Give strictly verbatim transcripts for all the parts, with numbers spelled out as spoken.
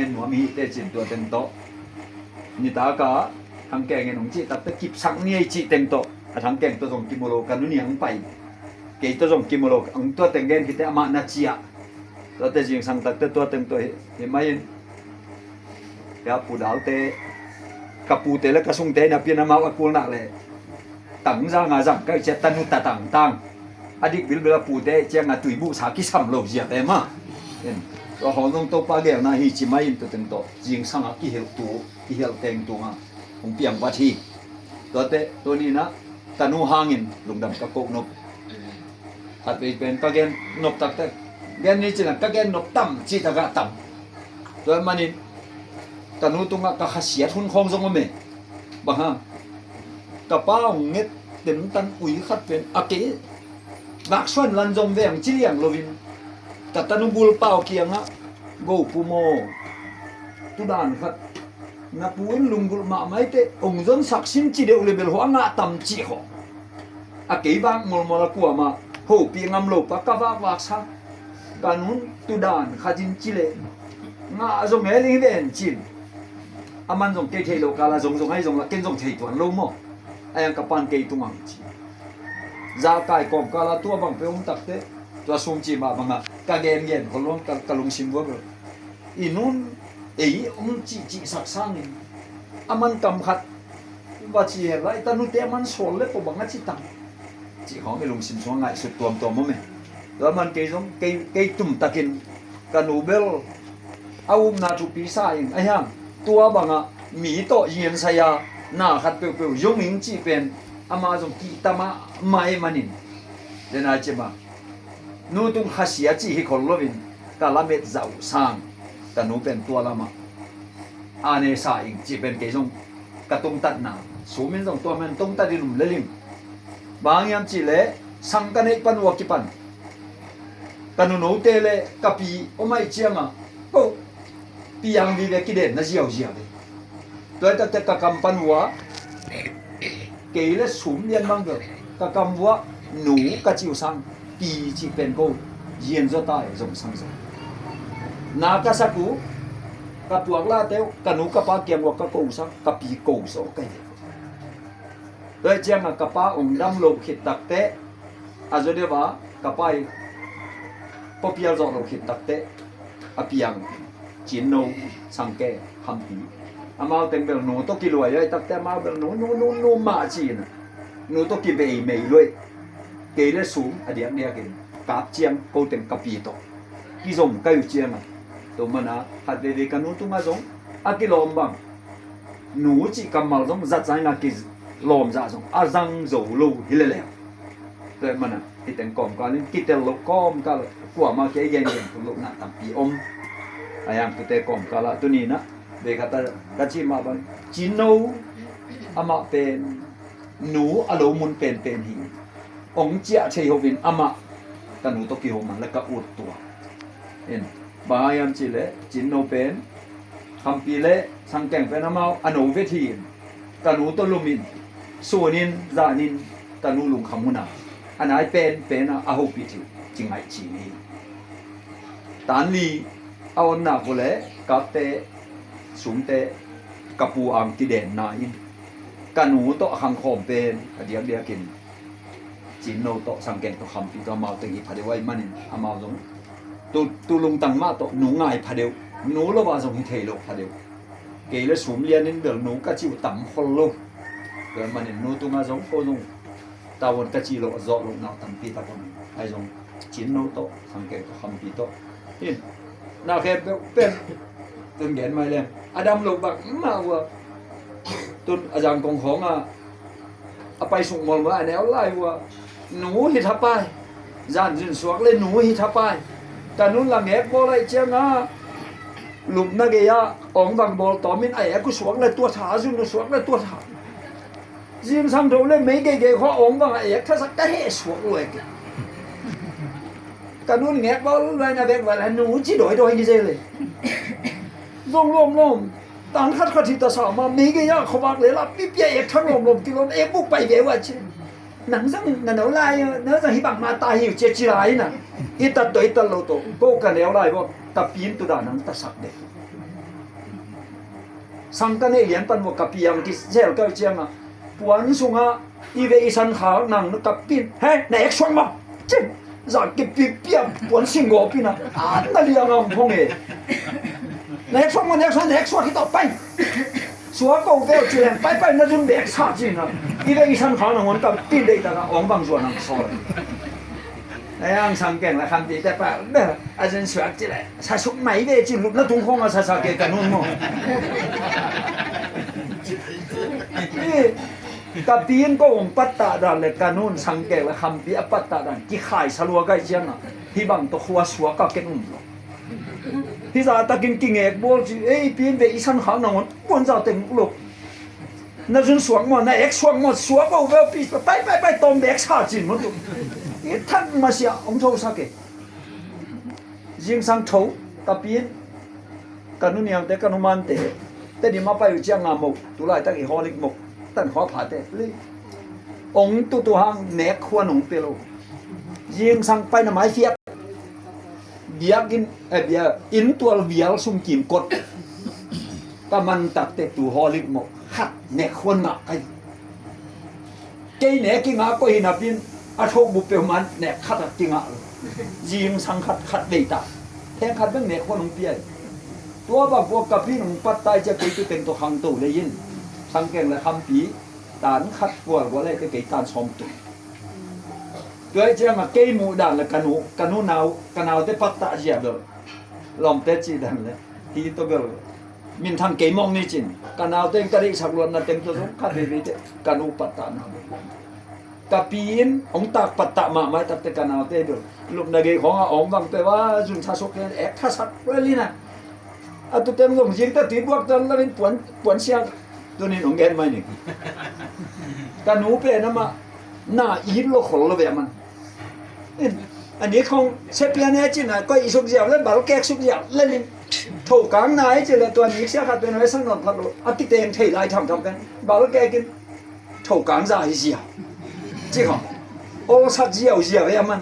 nuam hi teh cin tua teng tawh. Nitak a thangkeng in hong cih takte kipsak ni ei cih teng tawh a thangkeng tawh zong kimu lo, ka nu ni hong pai. Kei tawh zong kimu lo, hong tua teng gen khit teh amah na ciah. Tuate zingsang takte tua teng tawh hi, hi mai in. Hia Pu Dalte, ka pute le ka sungte in a pian amau a kul nak le tang zang a zang kai ciah tanu ta tang tang. A dik bilbil a pute ciang a tui buh sa kisam lo zia te ma. Tua hong zong Topa gelna hi ci mai in tua teng tawh zingsang a kihelh tu, kihelh teng tung a hong piang vat hi. Tuate, tua ni na, tanu hangin lungdam ka koh nop. Khat vei pen ka gen nop taktak, gen ni cin a ka gen nop tam cih takah tam. Tua manin tanu tungah ka khasiat hun khawng zong om e. Bang hang, ka pa hong nget temtan ui khat pen a kei vaksuan lan zong veng ci liang loin ka tanu bulpau kiangah, "Go pu maw, tudan khat na pu in lunggulh mahmah i teh hong zonsak sin ci deuh le bel hua ngah tam," cih khawng. A kei vak molmol a kuamah hopih ngam lo pa ka vakvak sa. Ka nun tudan khat in ci leh ngah zong e ling ven cin. A man zong kei thei lo kala zong zong ahi zong la ken zong thei tuan lo maw? A yang ka pan kei tung ang ci. Za kai kawm kala tua bang pe um takte tua sum ci mah bangah ka gen gen khol luang ka, ka lungsim vua bel. I nun ei om cihcih sak sangin a man kam khat va ci hen la i tanute a man sawl le pua bang a ci tang. Cih khawng i lungsim sungah ngaihsut tuamtuam om e. Tua man kei zong kei, kei tumtakin ka nu bel a upna thupi sa in a hiang tua bangah mi tawh yian saya na khat peuhpeuh zong ing cih pen ama zong kihta mahmah e manin. Tua na ci mah nu tung khasia cih hi khol loin ka lamet zah uh sang ka nu pen tua lamah a ne sa ing cih pen kei zong ka tungtatna sumin zong tua men tungtatin um lelim. Bang hiam cih leh sang ka neih pan uh a kipan ka nunote le ka pi om aih ciangah ko piang vive kiden na ziauziau ve. Tua takte ka kam pan uh a kei le sum lian mang bel ka kam uh a nu ka ci uh sang pi cih pen ko zian zaw ta e zong sang zaw. Na ka sak uh ka tuak late uh ka nu ka pa kiang uh a ka ko uh sang ka pi ko zaw ka hi. Tua ciangah ka pa ong dam lo khit takte a zaw deuh a ka pa i papial zawh lo khit takte a piang Cinno, Sangke, Khampi. Amau teng bel nu tawh kiluai a i takte amau bel nu nu nu nu mah ci-in nu tawh kibeimei luai. Kei le sum a diakdiakin kap ciang ko teng ka pi tawh kizom kai uh ciangah tua mana khat veivei ka nu tungah zong a kilawm bang nu cih kammal zong zat zaina kilawm zah zong a zang zo lo hi leleu. Tua mana hiteng kawmkal in kitel loh kawmkal kuamah kia i gengen tung lohna tampi om. A yang tute kawmkal ah tuninah veikhat a ka cih mah bang Cinno amah pen nu a lo mun penpen hi. Ong ciah thei hovin amah ka nu tawh kihoma le ka ut tua in bang a hiam cih leh Cinno pen Khampi le Sangkeng pen amau a no vet hi in ka nu tawh lumin sunin zanin ka nu lungkham huna a nai penpen a a hopih thei ci ngaih ci ni. Tanli a on nak uh le kapte sumte ka pu ang kidenna in ka nu tawh a khangkhawm pen a diakdiakin Cinno tawh Sangkeng tawh Khampi tawh amau teng hi phadeuh ahih manin amau zong tu, tu lungtang mah tawh nu ngai phadeuh nu lo ah zong hi thei lo phadeuh. Kei le sum lianin bel nu ka ci uh tam khol lo. Tua manin nu tungah zong ko zong tavuan ka ci lo a zawh lo nau tampi tak om. Ahi zong Cinno tawh Sangkeng tawh Khampi tawh in na khempeuh pen tun gen mai leng a dam lo bak mah uh a tun a zangkong khawngah a paisuk molmol a neu lai uh a nu hi thapai. Zanzin suak le nu hi thapai. Ka nu la ngek bawl aih ciangah lupna gei-ah awng vang bawl tawmin a ek uh suak le tua tha, a zun uh suak le tua tha. Zingsang tho le mei geigei khua awng vang a ek thasak ka heh suak luai kei. Ka nun ngek bawl luai na vek val a nu ci dawidawi ni zei le zong lawmlawm. Tan khat khat hi ta sa ma mei gei a khuavak le la pipia ek thang lawmlawm kilawm ek buk pai ve uh a ci. Nang zang na no lai nang zang hi bang ma ta hi uh cia ci lai na. Hi tat dawi tat lo to ko ka neu lai baw ta pin tu da nang ta sak de. Sang ka neih lian pan maw ka piang kizel ka uh ciangah puan sungah i ve i san khak nang na ka pin he na ek suak maw? Cin zan kipikpiak puan singgawp inah an na liang a hong phong e. Na ek suak maw, na ek suak, na ek suak hi tawh pai. Suak ko veu ci leng paipai na zun bek sa cin a i ve i san khak nang hong ka pin deih takah awng bang zuan ang sawl. Ai ang sang keng la khampi te pa a zun suak ci le sa suk mai ve ci lupna tung khong a sa sa ke ka nun maw? Ka pi in ko hong pattah dan le ka nun sang keng la khampi a pattah dan kikhai sa lua kai ciang a hih bang tawh khua suak a ken um lo. Hih zah takin kingek bual ci ei pi in ve i san khak nangawn puan zah teng lo. Na zun suak maw, na ek suak maw, suak aw veu pi pai pai pai tawm bek sa cin maw tu. I thak masiah hong tho sa ke. Zingsang tho ka pi in ka nu niangte ka nu mante te dim a pai uh ciang nga moh tu laitak i hawlik moh tan khua phate le ong tutu hang nek khuan ong pe lo. Zingsang pai na mai fiak biak in eh, bia in tual vial sum kim kot ka man takte tu hawlik moh khat nek khuan ngah kai. Kei nek kingah koih hinapin a thok bu peuhmah nek khat a kingah lo. Zingsang khat khat bei ta theng khat beng nek huan hong piai. Tua bang puak ka pi nung pat tai cia kei tu teng tawh khangto lei in sang keng le khampi tan khat kual gual le kei tan sawm tung. Tua ciangah kei muh dan le ka nu ka nu nau ka naute pattah zia bel lawmte cih dan le hi tawh bel minthang kei mawng ni cin ka naute in ka deihsak luatna teng tawh zong khat veivei te ka nu pattahna bel ka pi in hong tak pattah mahmah takte ka naute bel lupna gei khawngah awng vang pe va zun tha suk ken ek thasak luai lina. A tu teng zong zing ta tui buak tan lamin puan puan siang tunin hong gen mai ning. Ka nu pen amah na it lo khol lo ve a man. A nik khong sepia ne cina koi i suk ziau le bal kek suk ziau le ling. Tho kang na i ci le tua nik sia khat pen a sang non phat lo a kiteng thei lai tham tham pen bal kek in tho kang za hi ziau. Ci khong ol sak ziau ziau ve a man.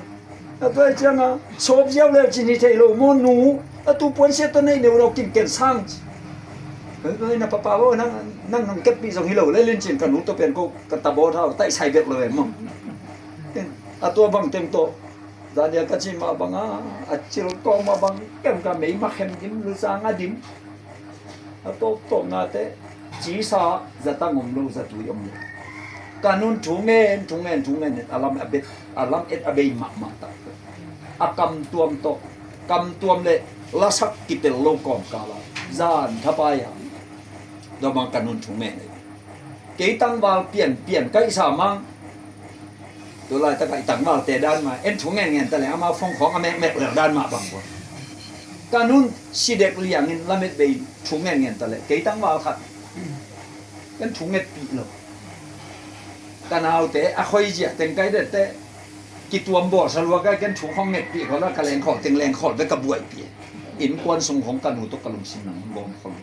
A tua ciang a sawp ziau le cin hi thei lo maw nu a tu puan sia tua nei neu lo kin ken sang ci. Na papa bo nang nang nang kep pi zong hi lo le lin cin ka nu tua pen ko ka ta bo thau tai sai bek lo ve maw. A tua bang teng tawh zania ka cih mah bangah a cil kawng mah bang kem ka mei mah khem dim lusang a dim. A tawptawpnate cisa zatang om lo zatui om lo. Ka nun thu ngen thu ngen thu ngen a lam a bet a lam et a bei mahmah tak a kam tuam tawh kam tuam le lasak kitel lo kawmkala zan thapai a tua bang ka nun thu ngen. Kei tangval pianpian ka ihsa mang. Tu laitak a i tangvalte dan mah en thu ngen ngen ta le amau fong khawng a mekmek lel dan mah bang bua. Ka nun sidek liangin lamet bei thu ngen ngen ta le kei tangval khat en thu ngetpih lo. Ka naute a khoi ziah teng kai dette kituam bawl sa lua kai ken thu khawng ngetpih khawl a ka lengkhawl teng lengkhawl bek ka buaipih. Innkuan sung khawng ka nu tawh ka lungsim nang bawm khawl.